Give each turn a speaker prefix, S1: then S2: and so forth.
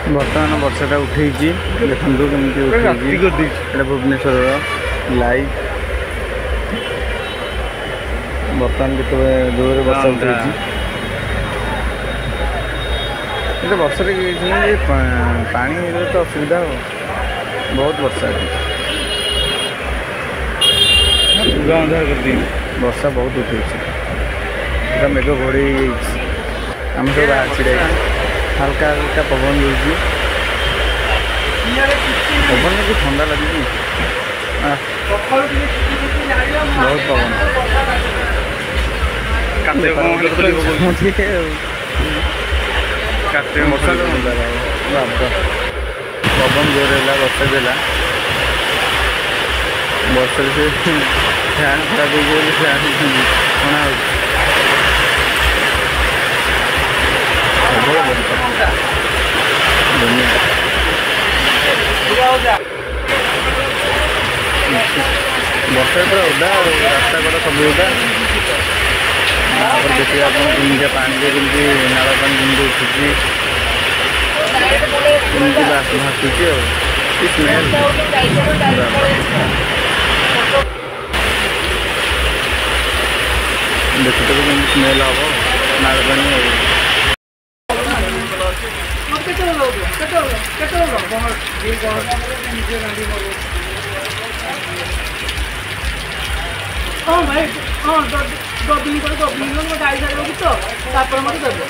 S1: ବର୍ତ୍ତମାନ ବର୍ଷାଟା ଉଠେଇଛି, ଦେଖନ୍ତୁ କେମିତି ଉଠେଇଛି। ଏଇଟା ଭୁବନେଶ୍ୱରର ଲାଇଭ୍। ବର୍ତ୍ତମାନ କେତେ ଜୋରରେ ବର୍ଷା ଉଠେଇଛି। କିନ୍ତୁ ବର୍ଷାରେ କିଛି ନାହିଁ, ପାଣି ହେଇଗଲେ ତ ଅସୁବିଧା ଆଉ। ବହୁତ ବର୍ଷା ଏଠି,
S2: ପୁରା ଅନ୍ଧାର କରିଦେଇଛି।
S1: ବର୍ଷା ବହୁତ ଉଠେଇଛି, ପୁରା ମେଘ ଘୋଡ଼େଇ ହେଇଯାଇଛି। ଆମେ ସବୁ ବାହାରେ ଛିଡ଼ା ହେଇଛୁ। ହାଲକା ହାଲକା ପବନ ଦଉଛି। ପବନରେ କି ଥଣ୍ଡା ଲାଗୁଛି! ବହୁତ ପବନ। ବର୍ଷା ପବନ ଜୋର ହେଲା, ବର୍ଷା ବି ହେଲା। ବର୍ଷାରେ ସେ ଫ୍ୟାନ୍ ଖରାପ ହେଇଯିବ ବୋଲି ଫ୍ୟାନ୍ ଅଣା ହେଉଛି। ପ୍ରବଳ ବର୍ଷା ଦୁନିଆ। ବର୍ଷାରେ ପୁରା ଓଦା ଆଉ, ରାସ୍ତା କଡ଼ ସବୁ ଓଦା। ତାପରେ ଦେଖିବେ ଆପଣ କେମିତିଆ ପାଣିରେ, କେମିତି ନାଳ ପାଣି କେମିତି ଉଠୁଛି, କେମିତି ଭାସୁଛି ଆଉ କି ସ୍ମେଲ୍। ଦେଖୁଥିବେ କେମିତି ସ୍ମେଲ୍ ହେବ ନାଳ ପାଣି ଆଉ।
S3: ହଁ ଭାଇ, ହଁ, 10 ଦିନ ପରେ, 10 ଦିନ ମୋ ଗାଈ ସାରିବ ତ, ତାପରେ ମୋତେ ଦେବ।